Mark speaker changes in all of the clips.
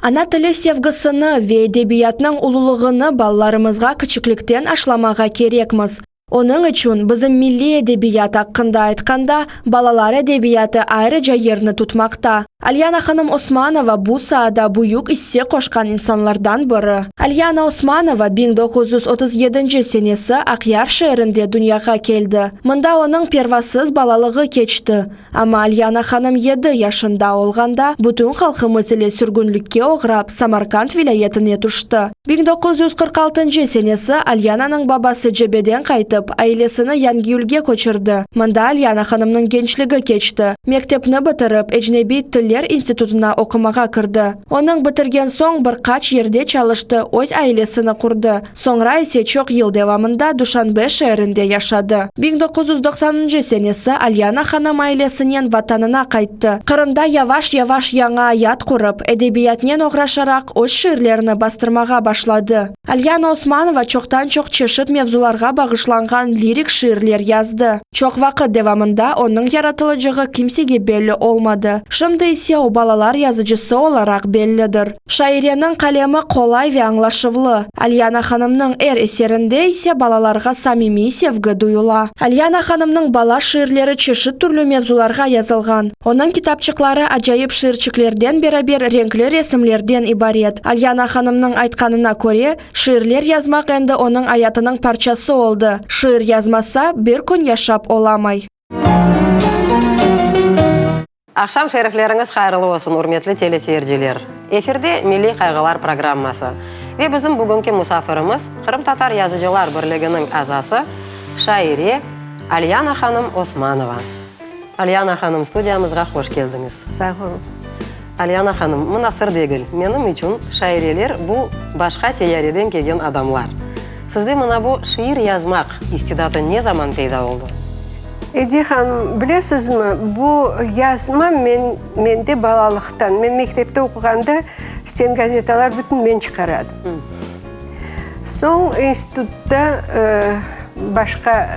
Speaker 1: Ana tili sevgisini ve edebiyatnıñ ululığını balalarımızğa kiçiklikten aşlamağa kerekmiz. Onıñ içün bizim milliy edebiyat aqqında aytqanda, balalar edebiyatı ayrıca yerni tutmaqta. Alyana hanım Osmanova bu saada büyük isse qoşqan insanlardan biri. Alyana Osmanova 1937 senesi Aqyar şeerinde dünyağa keldi. Mında onıñ pervasız balalığı keçti. Amma Alyana hanım yedi yaşında olğanda bütün halqımız ile sürgünlikke oğrap Samarkand vilâyetine tüşti. 1946 senesi Alyananıñ babası cebeden qaytıp, ailesini Yangiyülge köçürdi. Mında Alyana hanımnıñ gençligi keçti. Mektepni bitirip, Ecnebiy tiller institutına oqumağa kirdi. Onıñ bitirgen soñ bir qaç yerde çalıştı, öz ailesini qurdı. Soñra ise çoq yıl devamında Duşanbe şeerinde yaşadı. 1990-ncı senesi Alyana hanım ailesinen Vatanına qayttı. Qırımda yavaş-yavaş yañı ayat qurıp, edebiyatnen oğraşaraq öz şiirlerini bastırmağa başladı. Alyana Osmanova çoqtan-çoq çeşit mevzularğa bağışlanğan lirik şiirler yazdı. Çoq vaqıt devamında onıñ yaratılıcığı kimsege belli olmadı. Şimdi ise o balalar yazıcısı olaraq bellidir. Şaireniñ qalemi qolay ve añlaşıvlı. Alyana hanımnıñ er eserinde ise balalarğa samimiy sevgi duyula. Alyana hanımnıñ bala şiirleri çeşit türlü mevzularğa yazılğan. Onıñ kitapçıqları acayip şiirçiklerden beraber renkli resimlerden ibaret. Alyana hanımnıñ aytqanına köre, şiirler yazmaq endi onıñ ayatınıñ parçası oldı. Şiir yazmasa, bir kün yaşap olamay.
Speaker 2: Aqşam şerifleriñiz hayırlı olsun, ürmetli teleseyirciler! Efirde Milliy qayğılar programması ve bizim bugünki musafirimiz, Qırımtatar yazıcılar birliginiñ azası, şaire Alyana hanım Osmanova. Alyana hanım, studiyamızğa hoş keldiñiz.
Speaker 3: Sağ oluñ.
Speaker 2: Alyana hanım, mına sır degil, menim içün şaireler bu başqa seyyareden kelgen adamlar. Sizde mına bu şiir yazmaq istidatı ne zaman peyda oldı?
Speaker 3: Ediye hanım, bilesizmi, bu yazma men, mende balalıqtan. Men mektepte oquğanda stengazetalar bütün men çıqaradım. Soñ institutta başqa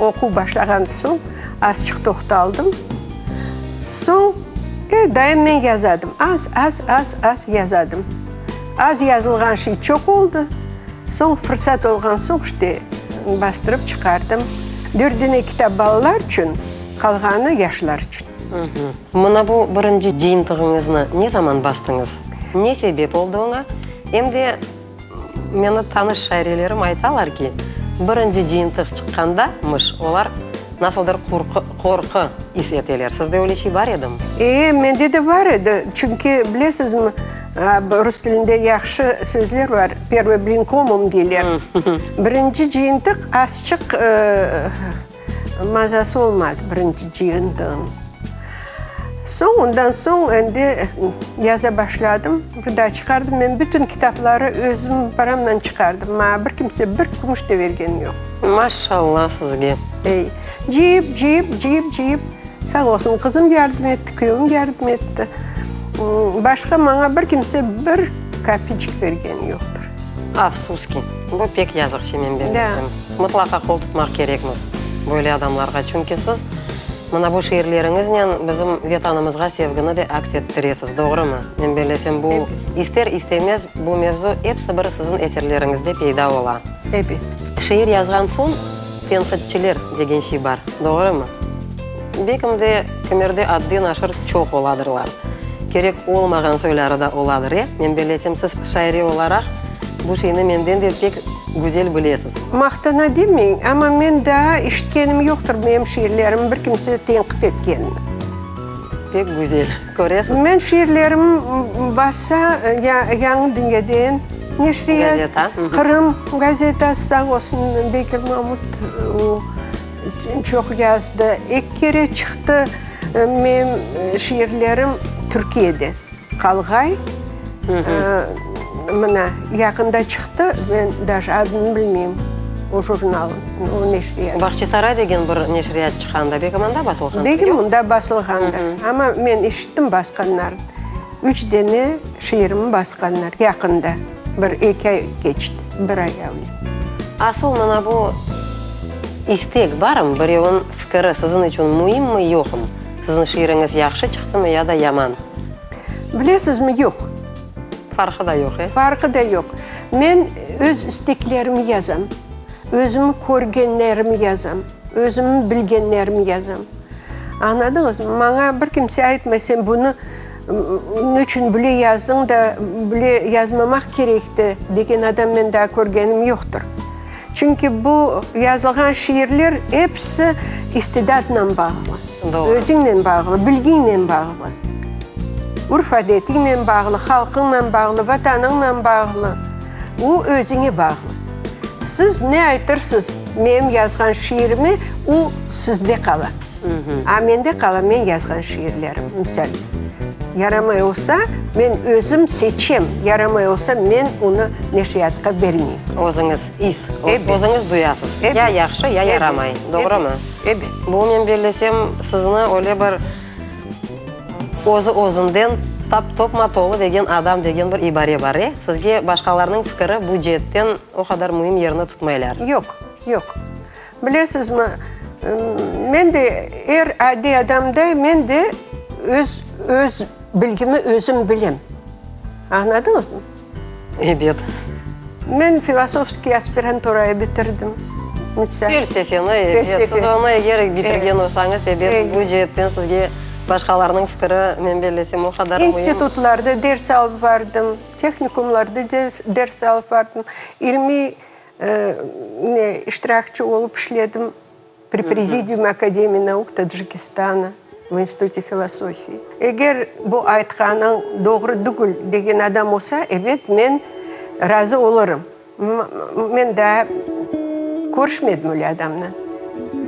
Speaker 3: oquv başlağan soñ azçıq toqtaldım. Soñ daim men yazadım. Az, az, az, az yazadım. Az yazılğan şey çoq oldı. Soñ fırsat olğan soñ işte bastırıp çıqardım. Dört dene kitap balalar içün, qalğanı yaşlar içün.
Speaker 2: Mına bu birinci cıyıntığıñıznı ne zaman bastıñız? Ne sebep oldı oña? Em de meni tanış şairelerim aytalar ki, birinci cıyıntıq çıqqanda, mış, olar nasıldır qorqu is eteler. Sizde öyle şey bar edimi?
Speaker 3: E, mende de bar edi. Çünki, bilesizmi, rus tilinde yahşı sözler bar, pervıy blin komom deyler. Birinci cıyıntıq azçıq Mazası olmadı birinci cıyıntığım. Soñ, ondan soñ endi yaza başladım. Bir daa çıqardım. Men bütün kitapları özüm paramla çıqardım. Maña bir kimse bir kümüş de bergeni yoq.
Speaker 2: Maşallah sizge.
Speaker 3: Ey, cıyıp, cıyıp, cıyıp, cıyıp. Sağ olsun, qızım yardım etti, küyevim yardım etti. Başqa maña bir kimse bir kapiçik bergeni yoqtır.
Speaker 2: Afsus ki, bu pek yazıq şey, men bellesem. Mıtlaqa qol tutmaq kerekmiz böyle adamlarğa, çünki siz mına bu şiirleriñiznen bizim Vetanımızğa sevgini de aks ettiresiz, doğrumı? Men bellesem, bu ister-istemez bu mevzu episi bir siziñ eserleriñizde peyda ola.
Speaker 3: Ebet.
Speaker 2: Şiir yazğan soñ tenqitçiler degen şey bar, doğrumı? Belkim de kimerde adden aşır çoq oladırlar. Kerek olmağan soyları da oladır, e? Men bellesem, siz şaire olaraq bu şeyni menden de pek güzel bilesiz.
Speaker 3: Maqtana demeñ, amma men daa işitkenim yoqtır menim şiirlerimi bir kimse tenqit etkenini.
Speaker 2: Pek güzel, köresiz.
Speaker 3: Men şiirlerim bassa Yañı dünyaden neşriyat,
Speaker 2: Gazeta.
Speaker 3: Qırım gazetası, sağ olsun Bekir Mamut, o çoq yazdı. Eki kere çıqtı menim şiirlerim Türkiyede. Qalğay, mına, yaqında çıqtı, men daje adını bilmeyim o jurnalnıñ, o neşriyatnıñ.
Speaker 2: Bağçasaray degen bir neşriyat çıqqanda, belki mında basılğandır, yoq?
Speaker 3: Belki mında basılğandır, amma men işittim basqanların. Üç dene şiirimi basqanlar yaqında, bir eki ay keçti, bir ay avle.
Speaker 2: Asıl mına bu istek barmı, birevniñ fikiri siziñ içün müimmi, yoqmı? Siziñ şiiriñiz yahşı çıqtımı ya da yaman?
Speaker 3: Bilesizmi, yoq.
Speaker 2: Farqı da yoq, e?
Speaker 3: Farqı da yoq. Men öz isteklerimi yazam, özüm körgenlerimi yazam, özüm bilgenlerimi yazam. Añladıñızmı? Maña bir kimse aytmay, sen bunı neçün böyle yazdıñ da, böyle yazmamaq kerekti, degen adam men daa körgenim yoqtır. Çünki bu yazılğan şiirler episi istidatnen bağlı, özüñnen bağlı, bilgiñnen bağlı, urf-adetiñnen bağlı, halqıñnen bağlı, vatanıñnen bağlı. O özüñe bağlı. Siz ne aytırsız menim yazğan şiirime, o sizde qala. A mende qala men yazğan şiirlerim, misal. Yaramay olsa, men özüm seçem, yaramay olsa, men onı neşriyatqa bermeyim.
Speaker 2: Özüñiz is, özüñiz duyasız, ya yahşı, ya yaramay, doğrumı?
Speaker 3: Ebet.
Speaker 2: Bu, men bellesem, sizni öyle bir özü-özünden tap topma tolu degen adam degen bir ibare bar, e? Sizge başqalarnıñ fikiri bu ceetten o qadar müim yerni tutmaylar.
Speaker 3: Yoq, yoq. Bilesizmi, men de er adiy adamday, men de öz, öz bilgimi özüm bilem. Añladıñızmı?
Speaker 2: Ebet.
Speaker 3: Men filosofskiy aspiranturayı bitirdim, misal.
Speaker 2: Felsefeni, ebet. Siz onı eger bitirgen olsañız, ebet, bu ceetten sizge başqalarnıñ fikri, men bellesem, o qadar müim.
Speaker 3: İnstitutlarda ders alıp bardım, tehnikumlarda ders alıp bardım, ilmiy Ne, iştirakçı olıp işledim pri prezidiume Akademii nauk Tacikistana v İnstitute filosofii. Eger bu aytqanıñ doğru dügül degen adam olsa, ebet, men razı olurım. Men daa körüşmedim öyle adamnen.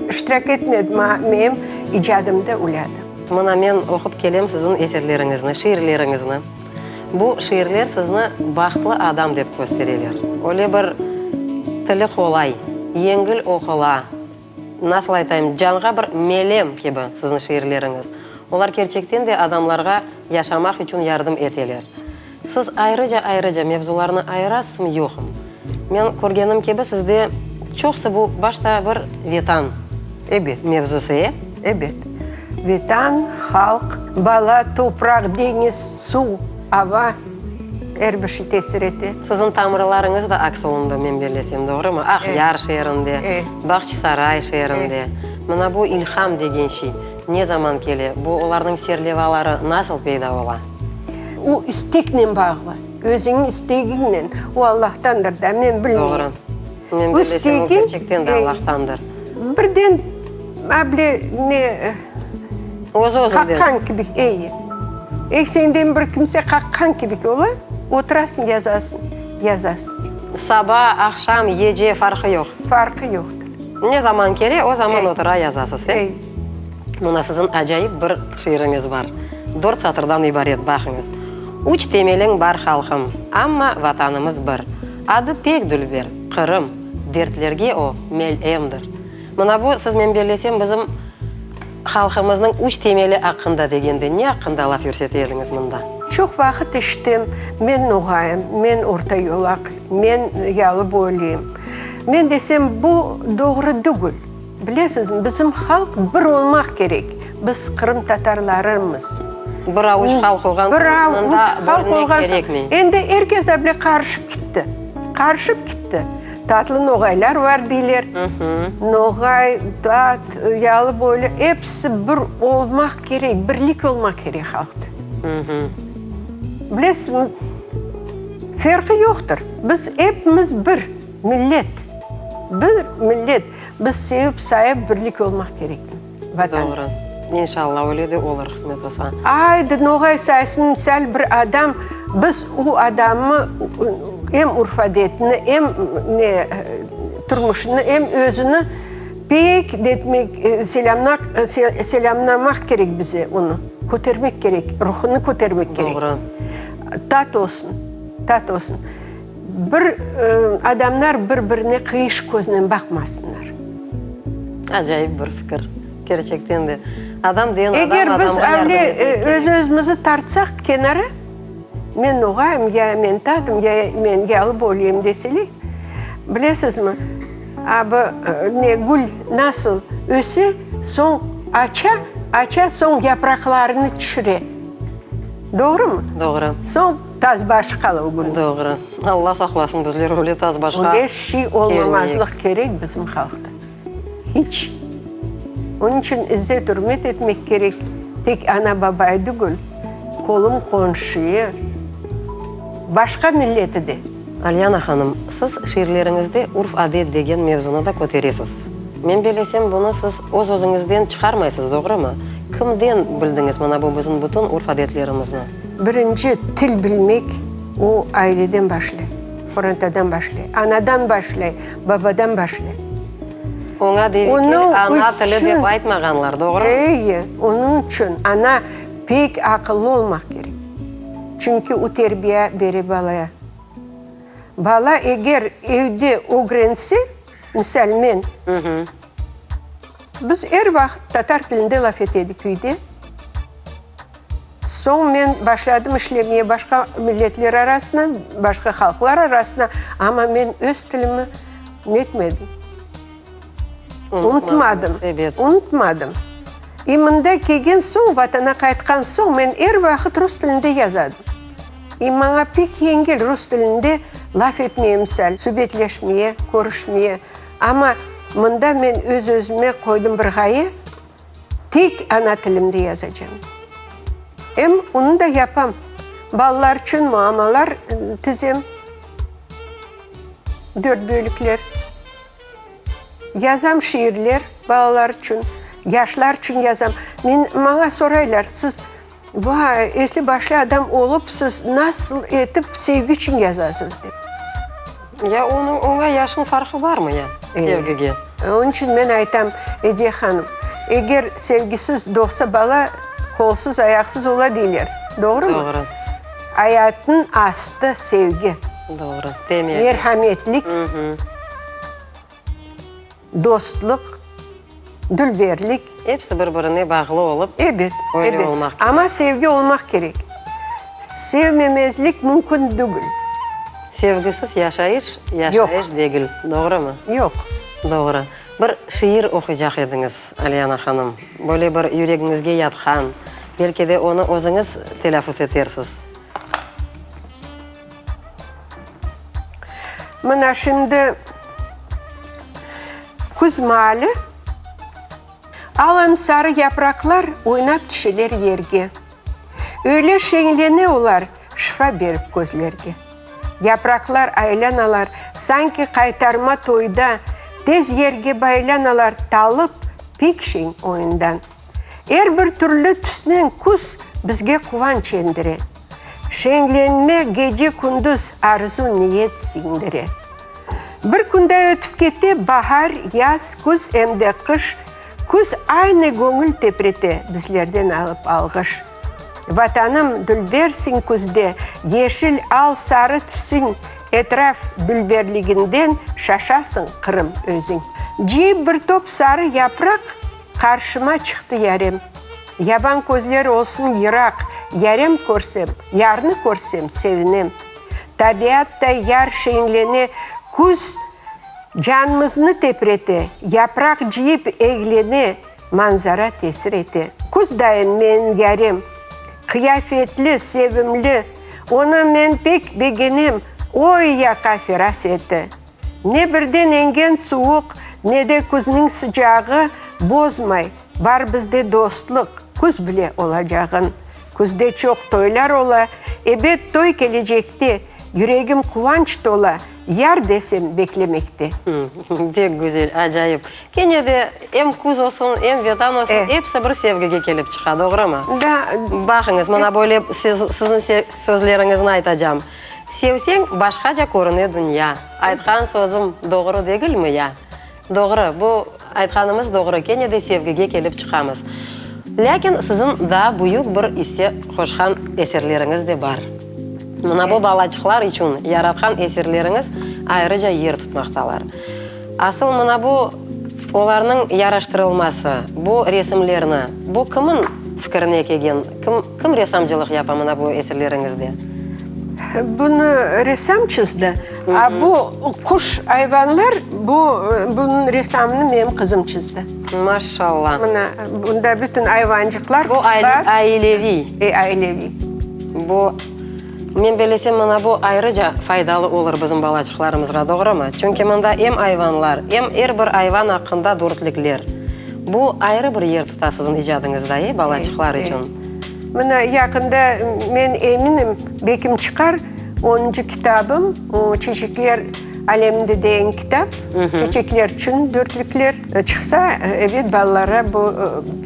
Speaker 3: İştirak etmedim, menim icadımda öyle adam.
Speaker 2: Mına men oqup kelem siziñ eserleriñizni, şiirleriñizni. Bu şiirler sizni bahtlı adam dep köstereler. Öyle bir tili qolay, yengil oqula, nasıl aytayım, canğa bir melem kibi siziñ şiirleriñiz. Olar kerçekten de adamlarğa yaşamaq içün yardım eteler. Siz ayrıca-ayrıca mevzularnı ayırasızmı, yoqmı? Men körgenim kibi, sizde çoqusı bu başta bir Vetan
Speaker 3: Ebet.
Speaker 2: mevzusı, e?
Speaker 3: Ebet. Vetan, halq, bala, topraq, deñiz, suv, ava, er bir şey tesir ete.
Speaker 2: Siziñ tamırlarıñız da aks olundı, men bellesem, doğrumı? Aqyar şeerinde, Bağçasaray şeerinde. Mına bu ilham degen şey ne zaman kele, bu olarnıñ serlevaları nasıl peyda ola?
Speaker 3: O isteknen bağlı. Özüñniñ istegiñnen. O Allahtandır da, men bilmeyim.
Speaker 2: Doğru. Men bellesem, o kerçekten de Allahtandır.
Speaker 3: Birden able ne
Speaker 2: Öz-özünden.
Speaker 3: Qaqqan kibi, ey. Ey, senden bir kimse qaqqan kibi ola, oturasıñ, yazasıñ, yazasıñ.
Speaker 2: Saba, aqşam, gece, farqı yoq.
Speaker 3: Farqı yoqtır.
Speaker 2: Ne zaman kele, o zaman otura yazasız, e?
Speaker 3: Ey.
Speaker 2: Mına siziñ acayip bir şiiriñiz bar. Dört satırdan ibaret, baqıñız. Üç temeliñ bar halqım, amma Vatanımız bir. Adı pek dülber, Qırım, dertlerge o mel'emdir. Mına bu, siz, men bellesem, bizim halqımıznıñ üç temeli aqqında degende, ne aqqında laf yürsete ediñiz mında?
Speaker 3: Çoq vaqıt eşitem, men noğayım, men orta yolaq, men yalıboyluyım. Men desem, bu doğru dügül. Bilesizmi, bizim halq bir olmaq kerek. Biz qırımtatarlarımız.
Speaker 2: Bir avuç halq olğan soñ, mında bölünmek kerekmey.
Speaker 3: Endi er kes able qarışıp kitti. Qarışıp kitti. Tatlı noğaylar var deyler. Noğay, tat, yalıboylu, episi bir olmaq kerek, birlik olmaq kerek halqta. Bilesizmi, ferqı yoqtır. Biz epimiz bir millet. Bir millet. Biz sevip-sayıp birlik olmaq kerekmiz, Vatan.
Speaker 2: Doğru. İnşallah, öyle de olur, qısmet olsa.
Speaker 3: Aydı, noğay saysın, misal, bir adam, biz o adamı em urf-adetini, em ne, turmuşını, em özüni pek detmek, selâmnaq, selâmlamaq kerek bize onı, kötermek kerek, ruhunı kötermek kerek.
Speaker 2: Doğru.
Speaker 3: Tat olsun, tat olsun. Bir adamlar bir-birine qıyış köznen baqmasınlar.
Speaker 2: Acayip bir fikir, kerçekten de. Adam deyen adam
Speaker 3: Eger biz
Speaker 2: adamğa yardım
Speaker 3: avle
Speaker 2: etmek kerek.
Speaker 3: öz-özümizi tartsaq kenara, men noğayım, ya men tatım, ya men yalıboyluyım deseler, bilesizmi, abı ne gül nasıl öse, soñ aça, aça, soñ yapraqlarını tüşüre. Doğrumı?
Speaker 2: Doğru.
Speaker 3: Soñ taz başı qala ögünde.
Speaker 2: Doğru. Alla saqlasın, bizler öyle taz başqa
Speaker 3: Öyle şey olmamazlıq kerek bizim halqta. Hiç. Onıñ içün izzet-ürmet etmek kerek, tek ana-babayı dügül, qolum-qonşuyı, başqa milleti de.
Speaker 2: Alyana hanım, siz şiirleriñizde urf-adet degen mevzunı da köteresiz. Men bellesem, bunı siz öz-özüñizden çıqarmaysız, doğrumı? Kimden bildiñiz mına bu bizim bütün urf-adetlerimizni?
Speaker 3: Birinci til bilmek, o aileden başlay, qorantadan başlay, anadan başlay, babadan başlay.
Speaker 2: Oña demek ki, ana tili dep aytmağanlar, doğrumı?
Speaker 3: Eyi, onıñ içün ana pek aqıllı olmaq kerek. Çünki o terbiye bere balaya. Bala eger evde ögrense, misal men, biz er vaqıt tatar tilinde laf ete edik üyde. Soñ men başladım işlemeye başqa milletler arasına, başqa halqlar arasına, amma men öz tilimi netmedim. Unutmadım. Unutmadım. İ mında kelgen soñ, Vatana qaytqan soñ, men er vaqıt rus tilinde yazadım. İ maña pek yengil rus tilinde laf etmeye, misal, subetleşmeye, körüşmeye. Amma mında men öz-özüme qoydım bir ğaye, tek ana tilimde yazacam. Em onı da yapam. Balalar içün muammalar tizem, dört bölükler. Yazam şiirler balalar içün, yaşlar içün yazam. Men, maña soraylar, siz, vay, esli-başlı adam olıp, siz nasıl etip sevgi içün yazasız, dep.
Speaker 2: Ya onıñ, oña yaşıñ farqı barmı ya, sevgige?
Speaker 3: Onıñ içün men aytam, Ediye hanım, eger sevgisiz doğsa bala, qolsuz, ayaqsız ola deyler. Doğrumı?
Speaker 2: Doğru.
Speaker 3: Ayatnıñ astı, sevgi.
Speaker 2: Doğru. Temeli.
Speaker 3: Merhametlik, dostluq, dülberlik.
Speaker 2: Episi bir-birine bağlı olıp,
Speaker 3: Ebet,
Speaker 2: öyle
Speaker 3: ebet.
Speaker 2: olmaq kerek.
Speaker 3: Amma sevgi olmaq kerek. Sevmemezlik mümkün dügül.
Speaker 2: Sevgisiz yaşayış, yaşayış degil. Doğrumı?
Speaker 3: Yoq.
Speaker 2: Doğru. Bir şiir oquycaq ediñiz, Alyana hanım. Böyle bir yüregiñizge yatqan, belki de onı özüñiz telâffuz etersiz.
Speaker 3: Mına şimdi küz maali, al em sarı yapraqlar oynap tüşeler yerge. Öyle şeñlene olar, şifa berip közlerge. Yapraqlar aylanalar, sanki qaytarma toyda, tez yerge baylanalar talıp pek şeñ oyundan. Er bir türlü tüsnen küz bizge quvanç endire. Şeñlenme gece-kündüz arzu-niyet siñdire. Bir künde ötip kete bahar, yaz, küz em de qış, Küz aynı göñül teprete bizlerden alıp alğış. Vatanım, dülbersiñ küzde, yeşil, al, sarı tüsüñ, Etraf dülberliginden şaşasıñ, Qırım, özüñ. Cıyıp bir top sarı yapraq Qarşıma çıqtı yarem. Yaban közler olsun yıraq, Yarem körsem, yarnı körsem, sevinem. Tabiatday yar şeñlene, Küz canımıznı teprete, Yapraq cıyıp eglene, Manzara tesir ete. Küz dayın menim yarem, Qıyafetli, sevimli, Onı men pek begenem, Oy yaqa feraseti. Ne birden engen suvuq, ne de küzniñ sıcağı bozmay, bar bizde dostluq, küz bile olacağın. Küzde çoq toylar ola, ebet toy kelecekte, yüregim quvanç tola, yar desem beklemekte.
Speaker 2: Pek güzel, acayip. Kene de em küz olsun, em Vetan olsun, episi bir sevgige kelip çıqa, doğrumı?
Speaker 3: Da.
Speaker 2: Baqıñız, mına böyle siziñ sözleriñizni aytacam. Sevseñ, başqaca körüne dünya. Aytqan sözüm doğru degilmi ya? Doğru, bu aytqanımız doğru, kene de sevgige kelip çıqamız. Lâkin siziñ daa büyük bir isse qoşqan eserleriñiz de bar. Mına bu balaçıqlar içün yaratqan eserleriñiz ayrıca yer tutmaqtalar. Asıl mına bu olarnıñ yaraştırılması, bu resimlerni, bu kimin fikirine kelgen, kim, kim ressamcılıq yapa mına bu eserleriñizde?
Speaker 3: Bunı ressam çizdi. A bu quş, ayvanlar, bu, bunıñ ressamını menim qızım çizdi.
Speaker 2: Maşallah.
Speaker 3: Mına, bunda bütün ayvancıqlar,
Speaker 2: Bu
Speaker 3: quşlar.
Speaker 2: aileviy.
Speaker 3: E, aileviy.
Speaker 2: Bu, men bellesem, mına bu ayrıca faydalı olur bizim balaçıqlarımızğa, doğrumı? Çünki mında em ayvanlar, em er bir ayvan aqqında dörtlikler. Bu ayrı bir yer tuta siziñ icadıñızda, e, balaçıqlar içün.
Speaker 3: Mına yaqında, men eminim, bekim çıqar onuncı kitabım, o Çeçekler aleminde degen kitap, çeçekler içün dörtlükler çıqsa, ebet, balalara bu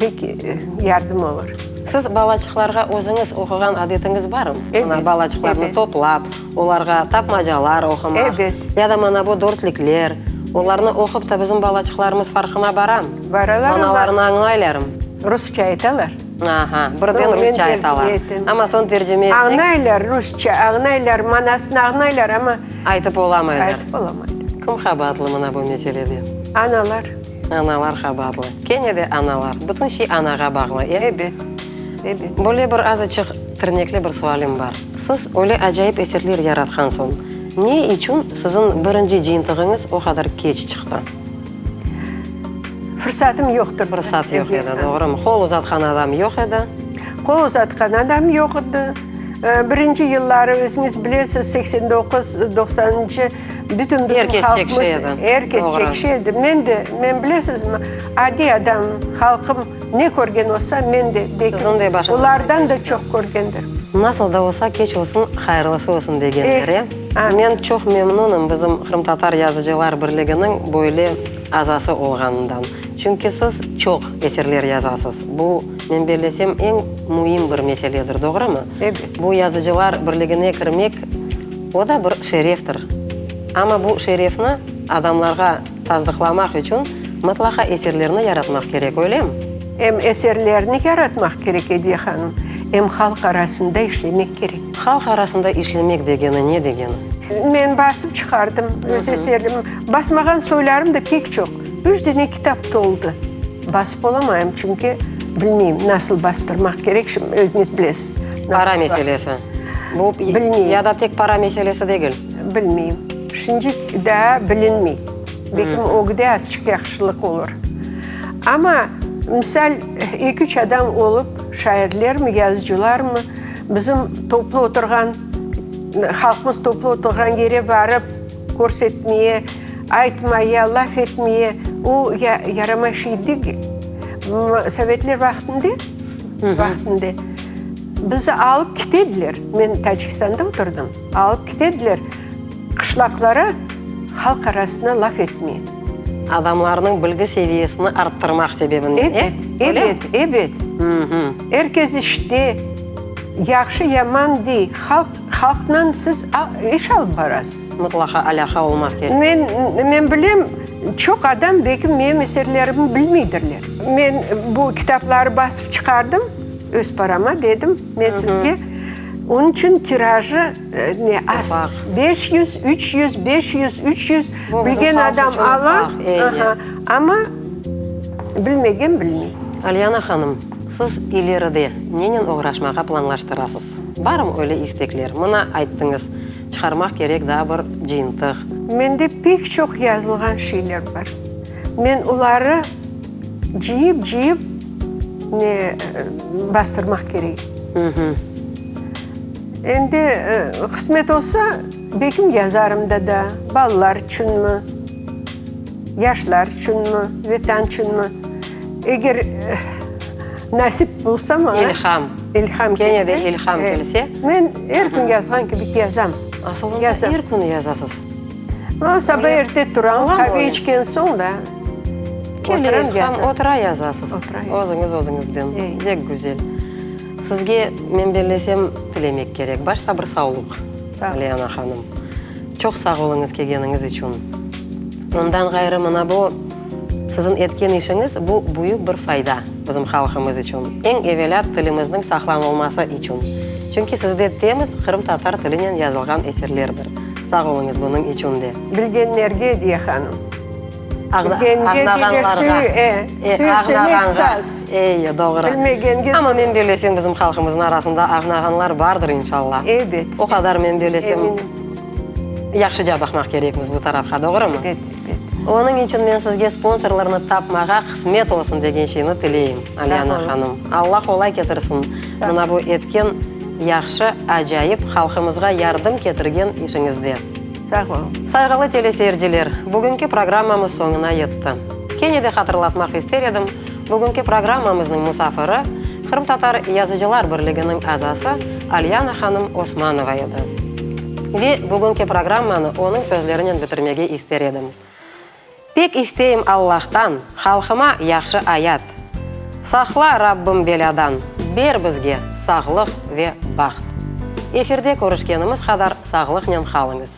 Speaker 3: pek yardım olur.
Speaker 2: Siz balaçıqlarğa özüñiz oquğan adetiñiz barmı? Mına balaçıqlarnı toplap, olarğa tapmacalar oqumaq, ya da mana bu dörtlükler, olarnı oqup ta bizim balaçıqlarımız farqına baramı?
Speaker 3: Baralar amma.
Speaker 2: Manalarını añlaylarmı?
Speaker 3: Rusça aytalar.
Speaker 2: Aha, birden rusça aytalar. Amma soñ tercime etseñ.
Speaker 3: Añlaylar rusça, añlaylar, manasını añlaylar, amma.
Speaker 2: Aytıp olamaylar.
Speaker 3: Aytıp olamaylar.
Speaker 2: Kim qabaatlı mına bu meselede?
Speaker 3: Analar.
Speaker 2: Analar qabaatlı. Kene de analar. Bütün şey anağa bağlı, e?
Speaker 3: Ebet, ebet.
Speaker 2: Böyle bir azıçıq tirnekli bir sualim bar. Siz öyle acayip eserler yaratqan soñ, ne içün siziñ birinci cıyıntığıñız o qadar keç çıqtı?
Speaker 3: Fırsatım yoqtır.
Speaker 2: Fırsat yoq edi, doğrumı? Qol uzatqan adam yoq edi.
Speaker 3: Qol uzatqan adam yoq edi. Birinci yılları, özüñiz bilesiz, 89, doqsanıncı, bütün bizim
Speaker 2: Er kes
Speaker 3: halqımız,
Speaker 2: çekişe edi.
Speaker 3: Er kes
Speaker 2: Doğru.
Speaker 3: çekişe edi. Men de, men bilesizmi, adiy adam, halqım ne körgen olsa, men de, belki,
Speaker 2: Siziñ de başıñızdan
Speaker 3: olardan da
Speaker 2: keçti.
Speaker 3: çoq körgendir.
Speaker 2: Nasıl da olsa, keç olsun, hayırlısı olsun degenler, e?
Speaker 3: Eh,
Speaker 2: Men çoq memnunım bizim Qırımtatar yazıcılar birliginiñ böyle azası olğanından. Çünki siz çoq eserler yazasız. Bu, men bellesem, eñ müim bir meseledir, doğrumı?
Speaker 3: Ebet.
Speaker 2: Bu yazıcılar birligine kirmek, o da bir şereftir. Amma bu şerefni adamlarğa tasdıqlamaq içün mıtlaqa eserlerni yaratmaq kerek, öylemi?
Speaker 3: Em eserlerni yaratmaq kerek, Ediye hanım, em halq arasında işlemek kerek.
Speaker 2: Halq arasında işlemek degeni ne degeni?
Speaker 3: Men basıp çıqardım öz eserlerimi. Basmağan soylarım da pek çoq. Üç dene kitap toldı. Basıp olamayım, çünki bilmeyim, nasıl bastırmaq kerek, şimdi özüñiz bilesiz.
Speaker 2: Para meselesi. Bu
Speaker 3: Bilmeyim.
Speaker 2: ya da tek para meselesi degil.
Speaker 3: Bilmeyim. Şimdi daa bilinmey. Belki ögde azçıq yahşılıq olur. Amma, misal, eki-üç adam olıp, şairlermi, yazıcılarmı, bizim toplu oturğan, halqımız toplu oturğan yere barıp, körsetmeye, aytmaya, laf etmeye, o yaramay şey degil. Sovetler vaqtında, vaqtında bizi alıp ketediler, men Tacikistanda oturdım, alıp ketediler qışlaqlara halq arasına laf etmeye.
Speaker 2: Adamlarnıñ bilgi seviyesini arttırmaq sebebinden, e?
Speaker 3: Ebet, ebet, ebet. Er kes işte, yahşı-yaman dey, halq Halqnan siz iş alıp barasız.
Speaker 2: Mıtlaqa alâqa olmaq kerek.
Speaker 3: Men, men bilem, çoq adam belki menim eserlerimi bilmeydirler. Men bu kitapları basıp çıqardım, öz parama, dedim, men sizge. Onıñ içün tirajı ne az, 500, 300, 500, 300, bilgen adam ala, amma bilmegen bilmey.
Speaker 2: Alyana hanım, siz ileride nenen oğraşmağa planlaştırasız? Barmı öyle istekler? Mına, ayttıñız, çıqarmaq kerek daa bir cıyıntıq.
Speaker 3: Mende pek çoq yazılğan şeyler bar. Men oları cıyıp-cıyıp ne bastırmaq kerek. Endi qısmet olsa, belkim yazarım da daa, balalar içünmi, yaşlar içünmi, Vetan içünmi. Eger nasip olsa maña.
Speaker 2: İlham.
Speaker 3: İlham
Speaker 2: kelse. Kene de ilham kelse.
Speaker 3: Men er kün yazğan kibi yazam.
Speaker 2: Asılında er kün yazasız.
Speaker 3: Saba erte turam, qave içken soñ da
Speaker 2: oturam yazam. Otura yazasız. Özüñiz özüñizden. Pek güzel. Sizge, men bellesem, tilemek kerek. Başta bir savluq, Leyana hanım. Çoq sağ oluñız kelgeniñiz içün. Ondan ğayrı mına bu Siziñ etken işiñiz, bu büyük bir fayda bizim halqımız içün, eñ evelâ tilimizniñ saqlanılması içün. Çünki sizde temiz qırımtatar tilinen yazılğan eserlerdir. Sağ oluñız bunıñ içün de.
Speaker 3: Bilgenlerge, Ediye hanım. Bilgenge deyler, suy, e, suy saz.
Speaker 2: Eyi, doğru.
Speaker 3: Bilmegenge.
Speaker 2: Amma men bellesem, bizim halqımıznıñ arasında ağnağanlar bardır, inşallah.
Speaker 3: Ebet.
Speaker 2: O qadar men bellesem.
Speaker 3: Eminim.
Speaker 2: Yahşıca baqmaq kerekmiz bu tarafqa, doğrumı?
Speaker 3: Ebet, ebet.
Speaker 2: Onıñ içün men sizge sponsorlarnı tapmağa qısmet olsun degen şeyni tileyim, Alyana hanım. Allah qolay ketirsin. Mına bu etken. yahşı, acayip, halqımızğa yardım ketirgen işiñizde.
Speaker 3: Sağ oluñ.
Speaker 2: Sayğılı teleseyirciler, bugünki programmamız soñuna yetti. Kene de hatırlatmaq ister edim, bugünki programmamıznıñ musafiri, Qırımtatar yazıcılar birliginiñ azası Alyana hanım Osmanova edi. Ve bugünki programmanı onıñ sözlerinen bitirmege ister edim. Pek isteyim Allahtan, halqıma yahşı ayat. Saqla, Rabbim, belâdan, ber bizge sağlıq ve baht. Efirde körüşkenimiz qadar sağlıqnen qalıñız.